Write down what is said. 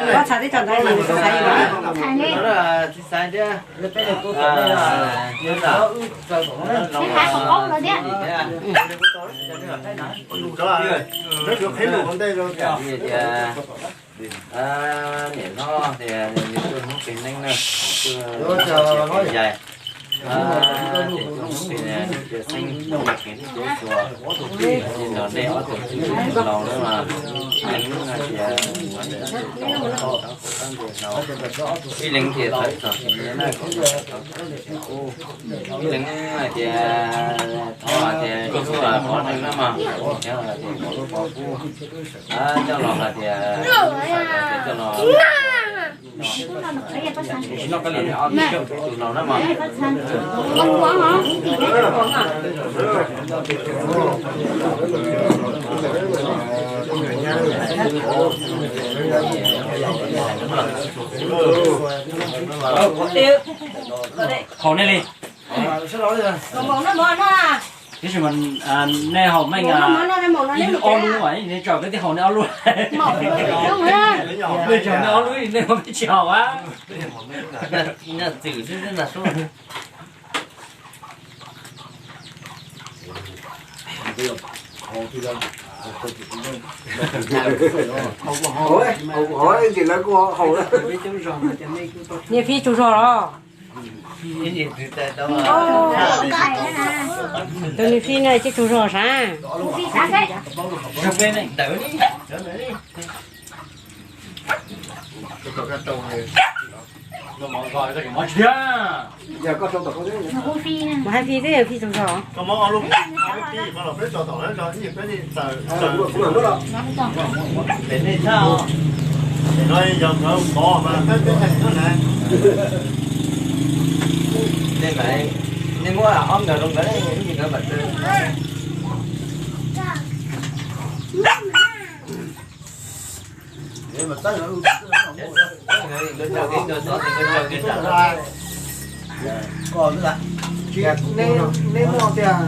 Koj txhais teb tso ntawd, tsis xaiv thiab. Niam hlob tias nws tuaj hnub pem neej na, tuaj yaig, ces tuaj hnub pem neej ces xeeb tus kev hlub tuav xyuas, ces nrog nej ob tug laus na mas, leej hais tias ib leeg tias thov txog tsis nyiam na, kom thov txog tsis ua, ib leeg hais tias thov hais tias ib tug pov neeg na mas, cov hais tias pov lub pov kub, coj los hais tias, coj los, tus laus na mas. Haus nej li. Tiam sis mas nej haus meej, nej ob lub, nej tso peb twb haus nej ob lub. Nej tso nej ob lub, nej ua peb tsis haus a. Niam fij tsaug zog los? Tus niam fij no tsaug zog sav? Mus hais fij twb yog fij tsaug zog. Nej muab ob nkawd rau nkawd, nkawd mam tw. Neb muaj tiag.